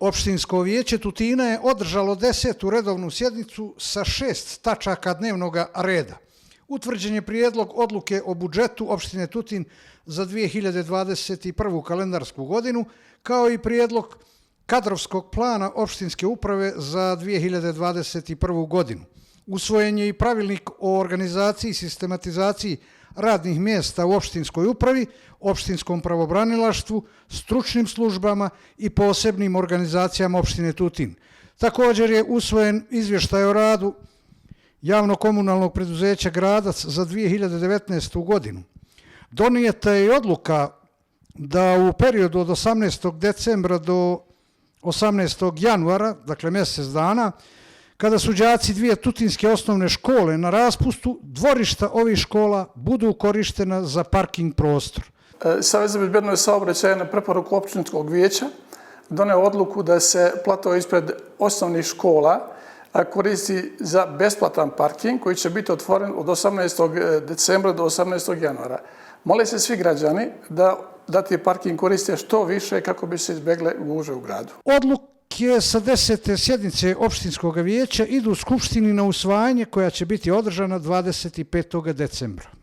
Opštinsko vijeće Tutina je održalo 10. redovnu sjednicu sa 6 tačaka dnevnog reda. Utvrđen je prijedlog odluke o budžetu opštine Tutin za 2021. kalendarsku godinu, kao i prijedlog kadrovskog plana opštinske uprave za 2021. godinu. Usvojen je i pravilnik o organizaciji i sistematizaciji radnih mjesta u opštinskoj upravi, opštinskom pravobranilaštvu, stručnim službama i posebnim organizacijama opštine Tutin. Također je usvojen izvještaj o radu javno-komunalnog preduzeća Gradac za 2019. godinu. Donijeta je i odluka da u periodu od 18. decembra do 18. januara, dakle mjesec dana, kada su đaci dvije tutinske osnovne škole na raspustu, dvorišta ovih škola budu korištena za parking prostor. Savez za bezbednost saobraćaja na preporuku opštinskog vijeća doneo odluku da se plato ispred osnovnih škola koristi za besplatan parking koji će biti otvoren od 18. decembra do 18. januara. Mole se svi građani da ti parking koriste što više kako bi se izbjegle gužve u gradu. Odluke sa 10. sjednice opštinskog vijeća idu u Skupštini na usvajanje koja će biti održana 25. decembra.